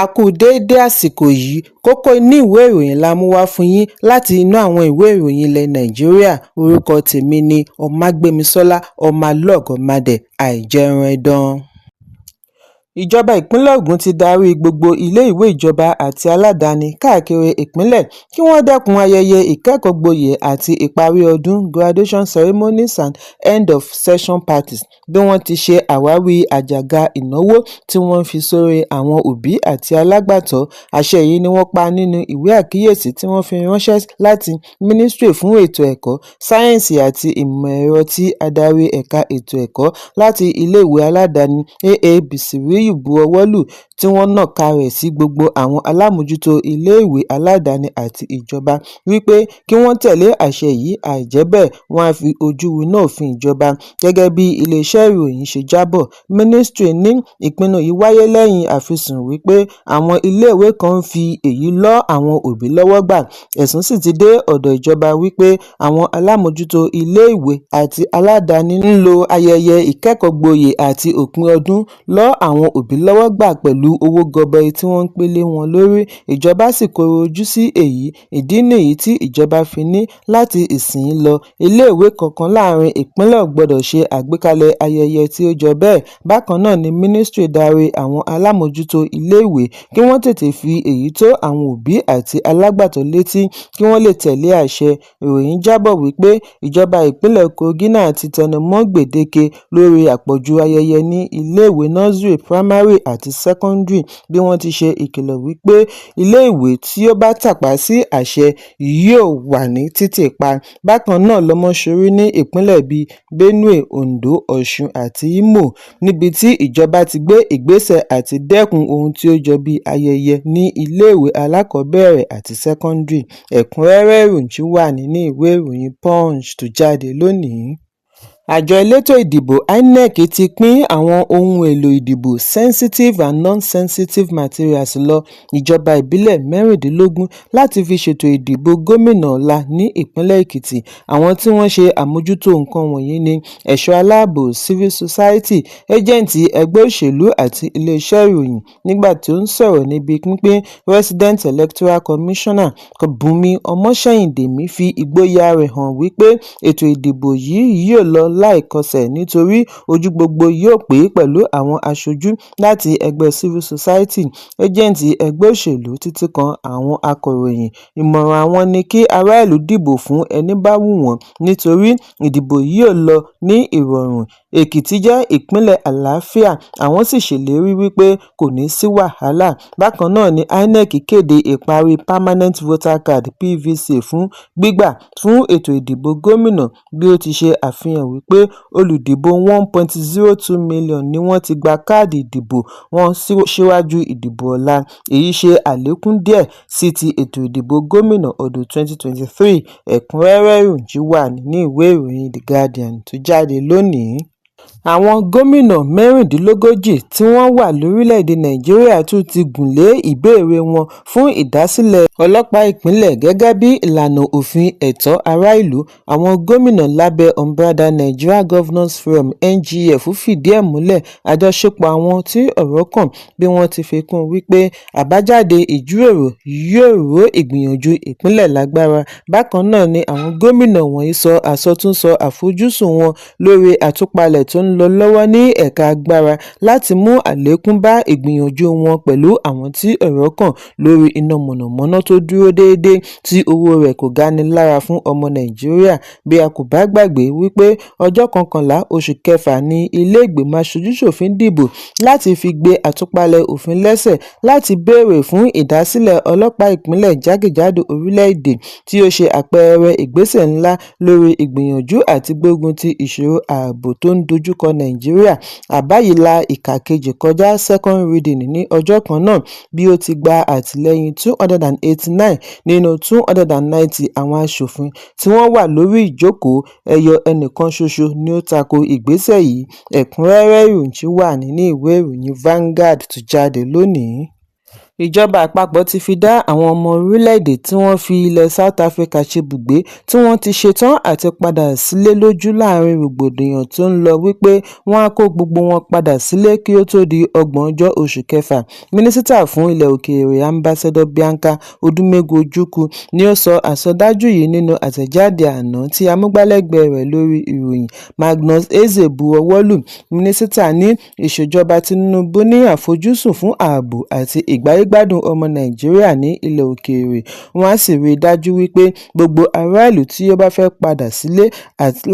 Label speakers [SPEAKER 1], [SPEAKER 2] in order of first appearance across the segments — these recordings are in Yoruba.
[SPEAKER 1] A kú déédé àsìkò yìí. Kókó inú ìwé ìròyìn la mú wá fún yín láti inú àwọn ìwé ìròyìn ilẹ̀ Nàìjíríà. Orúkọ tèmi ni Ọmágbémisọ́lá Ọmọlọ́gọ́màdé àìjẹun. Ìjọba ìpínlẹ̀ Ogun ti darí gbogbo iléèwé ìjọba àti aládàáni káàkiri ìpínlẹ̀ kí wọ́n dẹ́kun ayẹyẹ ìkẹ́kọ̀ọ́-gboyè àti ìparí ọdún graduation ceremonies and end-of-session parties bí wọ́n ti ṣe àwárí àjàgà ìnáwó tí wọ́n ń fi sórí àwọn òbí àti alágbàtọ́. Àṣẹ yìí ni wọ́n pa nínú ìwé àkíyèsí tí wọ́n fi ránṣẹ́ láti Mínísítírì fún Ètò Ẹ̀kọ́, Sáyẹ́ǹsì àti Ìmọ̀-ẹ̀rọ tí adarí ẹ̀ka ètò ẹ̀kọ́ láti iléèwé aládàáni A.A. Bisiriyu bu ọwọ́ lù, tí wọ́n nàka rẹ̀ sí gbogbo àwọn alámòójútó iléèwé aládàáni àti ìjọba wí pé kí wọ́n tẹ̀lé àṣẹ yìí, àìjẹ́ bẹ́ẹ̀ wọ́n á fi ojú winá òfin ìjọba. Gẹ́gẹ́ bí iléeṣẹ́ ìròyìn ṣe jábọ̀, Mínísítírì ní ìpinnu yìí wáyé lẹ́yìn àfisùn wí pé àwọn iléèwé kan ń fi èyí lọ́ àwọn òbí lọ́wọ́ gbà. Ẹ̀sùn sì ti dé ọ̀dọ̀ ìjọba wí pé àwọn alámòójútó iléèwé àti aládàáni ń lo ayẹyẹ ìkẹ́kọ̀ọ́-gboyè àti òpin ọdún lọ́ àwọn òbí lọ́wọ́ gbà pẹ̀lú owó gọbọi tí wọ́n ń pín lé wọn lórí, ìjọba sì kọ̀rọ̀ ojú sí èyí. Ìdí nìyí tí ìjọba fi ní láti ìsinyìí lọ, iléèwé kankan láàrin ìpínlẹ̀ ò gbọdọ̀ ṣe àgbékalẹ̀ ayẹyẹ tí ó jọ bẹ́ẹ̀. Bákan náà ni Mínísítírì darí àwọn alámòójútó iléèwé kí wọ́n tètè fi èyí tó àwọn òbí àti alágbàtọ́ létí kí wọ́n lè tẹ̀lé àṣẹ. Ìròyìn jábọ̀ wí pé ìjọba ìpínlẹ̀ Kogi náà ti tẹnumọ́ gbèdéke lórí àpọ̀jù ayẹyẹ ní iléèwé nursery, primary àti secondary, bí wọ́n ti ṣe ìkìlọ̀ wí pé iléèwé tí ó bá tàpá sí àṣẹ yóò wà ní títì pa. Bákan náà lọmọ ṣorí ní ìpínlẹ̀ bíi Benue, Ondo, Ọ̀ṣun àti Imo níbi tí ìjọba ti gbé ìgbésẹ̀ àti dẹ́kun ohun tí ó jọ bí ayẹyẹ ní iléèwé alákọ̀ọ́bẹ̀rẹ̀ àti sẹ́kọ́ńdírì. Ẹ̀kúnrẹ́rẹ́ ìròyìn wà nínú ìwé ìròyìn Punch tó jáde lónìí. Àjọ elétò ìdìbò INEC ti pín àwọn ohun èèlò ìdìbò sensitive and non-sensitive materials lọ ìjọba ìbílẹ̀ 16 láti fi ṣètò ìdìbò gómìnà ọ̀la ní ìpínlẹ̀ Èkìtì. Àwọn tí wọ́n ṣe àmójútó nǹkan wọ̀nyí ni ẹ̀ṣọ́ aláàbò, civil society, éjẹ̀ǹtì ẹgbẹ́ òṣèlú àti iléeṣẹ́ ìròyìn. Nígbà tí ó ń sọ̀rọ̀ níbi pínpín, Resident Electoral Commissioner Bùnmi Ọmọṣẹ́hìndèmí fi ìgboyà rẹ̀ hàn wí pé ètò ìdìbò yìí yóò lọ láìkọsẹ̀ nítorí ojú gbogbo yóò pé pẹ̀lú àwọn aṣojú láti ẹgbẹ́ civil society, éjẹ̀ǹtì ẹgbẹ́ òṣèlú títí kan àwọn akọ̀ròyìn. Ìmọ̀ràn àwọn ni kí aráàlú dìbò fún ẹní bá wù wọ́n nítorí ìdìbò yìí yóò lọ ní ìrọ̀rùn. Èkìtì jẹ́ ìpínlẹ̀ àlàáfíà, àwọn sì ṣèlérí wí pé kò ní sí wàhálà. Bákan náà ni INEC kéde ìparí Permanent Voter Card PVC fún gbígbà fún ètò ìdìbò gómìnà, bí ó ti ṣe àfihàn wí pé olùdìbò 1.02 million ni wọ́n ti gba káàdì ìdìbò wọn síwájú ìdìbò ọ̀la. Èyí ṣe àlékún díẹ̀ sí ti ètò ìdìbò gómìnà ọdún 2023. Ẹ̀kúnrẹ́rẹ́ ìròyìn wà nínú ìwé ìròyìn The Guardian tó jáde lónìí. Àwọn gómìnà 36 tí wọ́n wà lórílẹ̀-èdè Nàìjíríà tún ti gùn lé ìbéèrè wọn fún ìdásílẹ̀ ọlọ́pàá ìpínlẹ̀ gẹ́gẹ́ bí ìlànà òfin ẹ̀tọ́ ará-ìlú. Àwọn gómìnà lábẹ́ umbrella Nigeria Governors Forum (NGF) fìdí ẹ̀ múlẹ̀ àjọṣepọ̀ àwọn tí ọ̀rọ̀ kàn, bí wọ́n ti fi kún un wí pé àbájáde ìjíròrò yóò ró ìgbìyànjú ìpínlẹ̀ lágbára. Bákan náà ni àwọn gómìnà wọ̀nyí sọ àsọtúnsọ àfojúsùn wọn lórí àtúpalẹ̀ tó ń lọ lọ́wọ́ ní ẹ̀ka agbára láti mú àlékún bá ìgbìyànjú wọn pẹ̀lú àwọn tí ọ̀rọ̀ kàn lórí iná mọ̀nàmọ́ná tó dúró déédé tí owó rẹ̀ kò gani lára fún ọmọ Nàìjíríà. Bí a kò bá gbàgbé wípé ọjọ́ 11 oṣù kẹfà ní ilé-ìgbìmọ̀ aṣojú-ṣòfin dìbò láti fi gbé àtúpalẹ̀ òfin lẹ́sẹ̀ láti béèrè fún ìdásílẹ̀ ọlọ́pàá ìpínlẹ̀ jákèjádò orílẹ̀-èdè, tí ó ṣe àpẹẹrẹ ìgbésẹ̀ ńlá lórí ìgbìyànjú àti gbógun ti ìṣòro ààbò tó ń dojúkọ Nàìjíríà. Àbá yìí la ìkà kejì kọjá second reading ní ọjọ́ kan náà bí ó ti gba àtìlẹ́yìn 289 nínú 290 àwọn aṣòfin tí wọ́n wà lórí ìjókòó, ẹyọ ẹnìkan ṣoṣo ni ó tako ìgbésẹ̀ yìí. Ẹ̀kúnrẹ́rẹ́ ìròyìn wà nínú ìwé ìròyìn Vanguard tó jáde lónìí. Ìjọba àpapọ̀ ti fi dá àwọn ọmọ orílẹ̀-èdè tí wọ́n fi ilẹ̀ South Africa ṣebùgbé tí wọ́n ti ṣetán àti padà sílé lójú láàrin rògbòdìyàn tó ń lọ wípé wọ́n á kó gbogbo wọn padà sílé kí ó tó di ògbóǹjọ́ oṣù kẹfà. Mínísítà fún ilẹ̀ òkèèrè, Ambassador Bianca Odumegwu Ojukwu, ni ó sọ àsọdájú yìí nínú àtẹ̀jáde àná tí amúgbálẹ́gbẹ̀ẹ́ rẹ̀ lórí ìròyìn, Magnus Eze, bu ọwọ́ lù. Mínísítà ní ìṣèjọba Tinubu ní àfojúsùn fún ààbò àti ìgbáyégbádùn ọmọ Nàìjíríà ní ilẹ̀ òkèèrè, wọ́n á sì rí i dájú wípé gbogbo ará ìlú tí ó bá fẹ́ padà sílé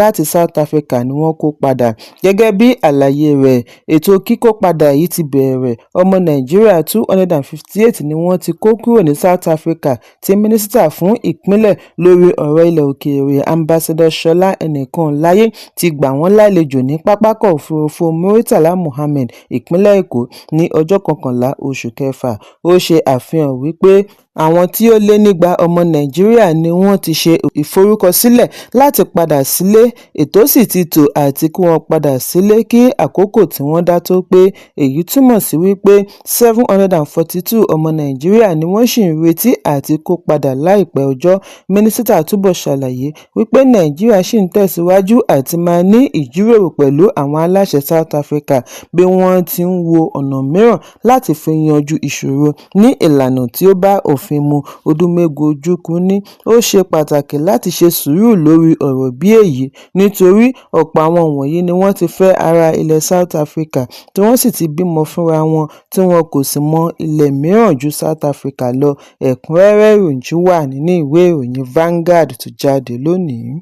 [SPEAKER 1] láti South Africa ni wọ́n kó padà. Gẹ́gẹ́ bí àlàyé rẹ̀, ètò kíkó padà yìí ti bẹ̀rẹ̀, ọmọ Nàìjíríà 258 ni wọ́n ti kó kúrò ní South Africa tí Mínísítà fún ìpínlẹ̀ lórí ọ̀rọ̀ ilẹ̀ òkèèrè, Ambassador Ṣọlá Ẹnìkanláyé, ti gbà wọ́n lálejò ní Pápákọ̀ Òfurufú Murtala Muhammed, ìpínlẹ̀ Èkó, ní ọjọ́ 11 oṣù kẹfà. Ó ṣe àfihàn wípé àwọn tí ó lé nígba ọmọ Nàìjíríà ni wọ́n ti ṣe ìforúkọsílẹ̀ láti padà sílé, ètò sì ti tó àti kó wọn padà sílé kí àkókò tí wọ́n dá tó pé. Èyí túmọ̀ sí wípé 742 ọmọ Nàìjíríà ni wọ́n ṣì ń retí àti kó padà láìpẹ́ ọjọ́. Mínísítà túbọ̀ ṣàlàyé wípé Nàìjíríà ṣì ń tẹ̀síwájú àti máa ní ìjíròrò pẹ̀lú àwọn aláṣẹ South Africa bí wọ́n ti ń wo ọ̀nà mìíràn láti fi yanjú ìṣòro ní ìlànà tí ó bá òfin mu. Odumegwu Ojukwu ní ó ṣe pàtàkì láti ṣe sùúrù lórí ọ̀rọ̀ bí èyí nítorí ọ̀pọ̀ àwọn wọ̀nyí ni wọ́n ti fẹ́ ará ilẹ̀ South Africa tí wọ́n sì ti bímọ fúnra wọn tí wọn kò sì mọ ilẹ̀ mìíràn ju South Africa lọ. Ẹ̀kúnrẹ́rẹ́ ìròyìn wà nínú ìwé ìròyìn Vanguard tó jáde lónìí.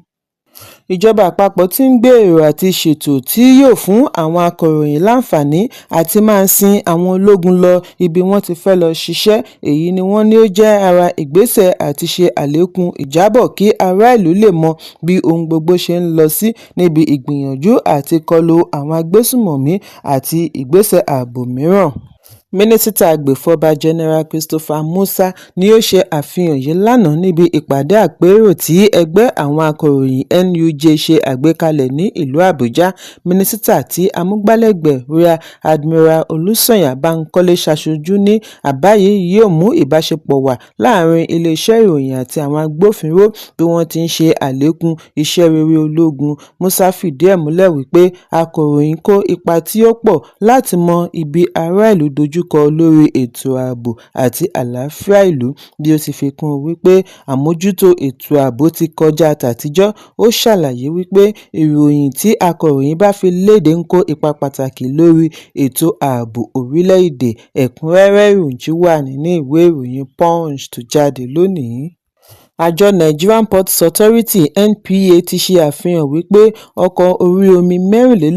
[SPEAKER 1] Ìjọba àpapọ̀ ti ń gbèrò àti ṣètò tí yóò fún àwọn akọ̀ròyìn láǹfààní àti máa sin àwọn ológun lọ ibi wọ́n ti fẹ́ lọ ṣiṣẹ́. Èyí ni wọ́n ní ó jẹ́ ara ìgbésẹ̀ àti ṣe àlékún ìjábọ̀ kí ará ìlú lè mọ bí ohun gbogbo ṣe ń lọ sí níbi ìgbìyànjú àti kọlu àwọn agbésùnmọ̀mí àti ìgbésẹ̀ ààbò mìíràn. Mínísítà agbèfọ́ba General Christopher Musa ni ó ṣe àfihàn yìí lánàá níbi ìpàdé àpérò tí ẹgbẹ́ àwọn akọ̀ròyìn NUJ ṣe àgbékalẹ̀ ní ìlú Àbújá. Mínísítà tí amúgbálẹ́gbẹ̀ẹ́ Rear Admiral Olùsànyà Bankole ṣaṣojú ní àbá yìí yóò mú ìbáṣepọ̀ wà láàrin iléeṣẹ́ ìròyìn àti àwọn agbófinró bí wọ́n ti ń ṣe àlékún iṣẹ́ rere ológun. Musa fìdí ẹ̀ múlẹ̀ wípé akọ̀ròyìn kó ipa tí ó pọ̀ láti mọ ibi ará ìlú dojúkọ lórí ètò ààbò àti àlàáfíà ìlú, bí ó ti fi kún un wípé àmójútó ètò ààbò ti kọjá tàtijọ́. Ó ṣàlàyé wípé ìròyìn tí akọ̀ròyìn bá fi léde ń kó ipa pàtàkì lórí ètò ààbò orílẹ̀-èdè. Ẹ̀kúnrẹ́rẹ́ ìròyìn wà nínú ìwé ìròyìn Punch tó jáde lónìí. Àjọ Nigerian Ports Authority (NPA) ti ṣe àfihàn wípé ọkọ̀ orí omi 24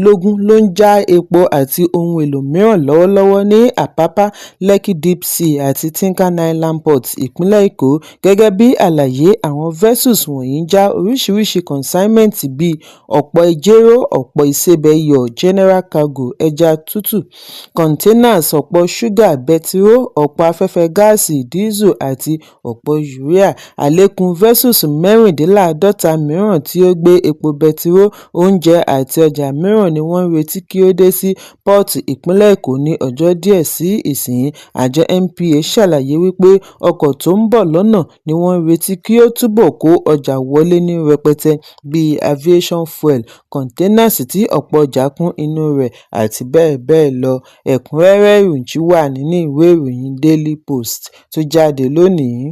[SPEAKER 1] ló ń já epo àti ohun èlò mìíràn lọ́wọ́lọ́wọ́ ní Apapa, Lekki Deep Sea àti Tinkan Island Port, ìpínlẹ̀ Èkó. Gẹ́gẹ́ bí àlàyé, àwọn vessels wọ̀nyí ń já oríṣiríṣi consignment bíi ọ̀pọ̀ jéró, ọ̀pọ̀ ìsebẹ̀ iyọ̀, general cargo, ẹja tútù, containers, ọ̀pọ̀ ṣúgà, bẹtiró, ọ̀pọ̀ afẹ́fẹ́ gáàsì, dísù àti ọ̀pọ̀ urea. Àlékún vessels 46 mìíràn tí ó gbé epo bẹtiró, oúnjẹ àti ọjà mìíràn ni wọ́n ń retí kí ó dé sí pọ́ọ̀tù ìpínlẹ̀ Èkó ní ọjọ́ díẹ̀ sí ìsinyìí. Àjọ NPA ṣàlàyé wípé ọkọ̀ tó ń bọ̀ lọ́nà ni wọ́n ń retí kí ó túbọ̀ kó ọjà wọlé ní rẹpẹtẹ bíi aviation fuel, containers tí ọ̀pọ̀ ọjà kún inú rẹ̀ àti bẹ́ẹ̀ bẹ́ẹ̀ lọ. Ẹ̀kúnrẹ́rẹ́ ìròyìn wà nínú ìwé ìròyìn Daily Post tó jáde lónìí.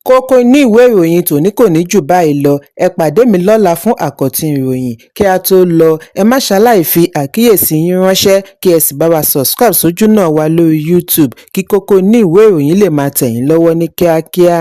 [SPEAKER 1] Kókó inú ìwé ìròyìn tòní kò ní jù báyìí lọ. Ẹ pàdé mi lọ́la fún àkọ́tún ìròyìn. Kí á tó lọ, ẹ má ṣaláì fi àkíyèsí yín ránṣẹ́ kí ẹ sì bá wa subscribe sójúnà wa lórí YouTube kí kókó inú ìwé ìròyìn lè máa tẹ̀ yín lọ́wọ́ ní kíákíá.